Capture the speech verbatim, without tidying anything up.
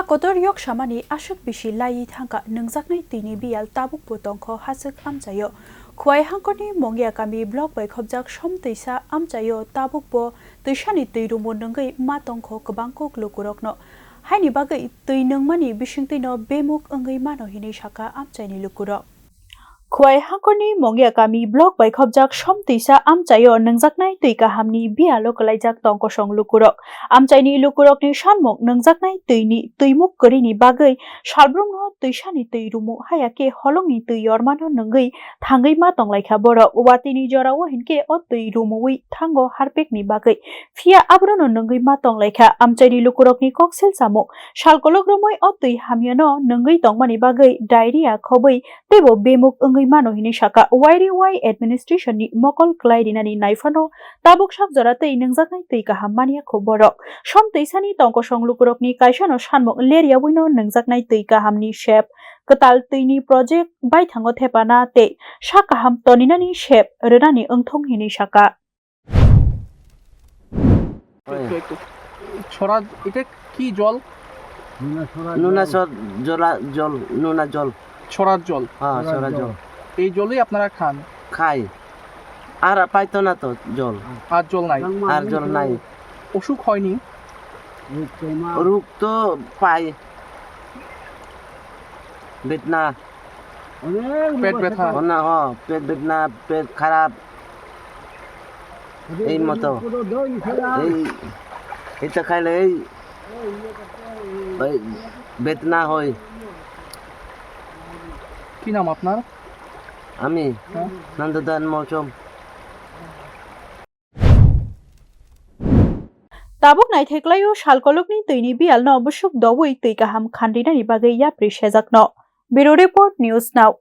Kotor yok samani aswk bisi laiwi thangkha, nwngjaknai twini biyal tabukbo tongkho hachwk amchaio. Khwai hangkorni Mongya kami block bai khopjak som twisa amchaio tabukbo twisani twi rumo nwngwi ma tongkho kwbang kuk lukurokno. Haini bagwi twi nwngmani bisingtwino bemuk wngwi mano hinwi sakha amchaini lukurok. Khwai hangkorni Mongya kami block bai khopjak som twisa amchaio nwngjaknai twi kahamni biyalo kwlaijak tong kosong lukurok. Amchaini lukurokni sanmung nwngjaknai twini twimuk kwrwini bagwi salbrumno twisani twi rumu haya khe holongni twi yormano nwngwi thangwi ma tonglaikha borok. Watini jorao hinkhe o twi rumuwi thango harpikni bagwi. Phiya abono nwngwi ma tonglaikha. Amchaini lukurokni koksil samung, sal kolok romwi o twi hamyano nwngwi tongmani bagwi diarrhea khobwi teibo bemuk wngwi mano hinwi sakha. Y R Y administration ni mokol kwlai rinani naiphano tabuk sak jora tei nwngjaknai twi kaham manya kho borok. Som twisani tong kosong lukurokni kaisano sanmung ler yawino nwngjaknai twi kahamni sep, kwtal twini project baithango thepana tei sak kaham toninani sep rwnani wngthong hinwi sakha. একটু, একটু। ছড়া, এটা কি জল? নুনা সর জলা জল, নুনা জল। ছড়ার জল। হ্যাঁ, ছড়ার ছড়ার জল। জল। এই জলই আপনারা খান? খাই। আর পাইতো না তো জল। আর জল নাই? আর জল নাই। অসুখ হয়নি? রোগ তো পাই। বেদনা। পেট ব্যথা। না, হ, পেট বেদনা, পেট খারাপ। এই মতো। এই, এটা খাইলে এই, এই বেদনা হয়। কি নাম আপনার? আমি হ্যাঁ। নন্দদান মৌসুম। Tabuk naithai kwlaio sal kolokni twini biyalno bwswk doui twi kaham khanrinani bagwi yapri sejakno. Bureau Report, News Now.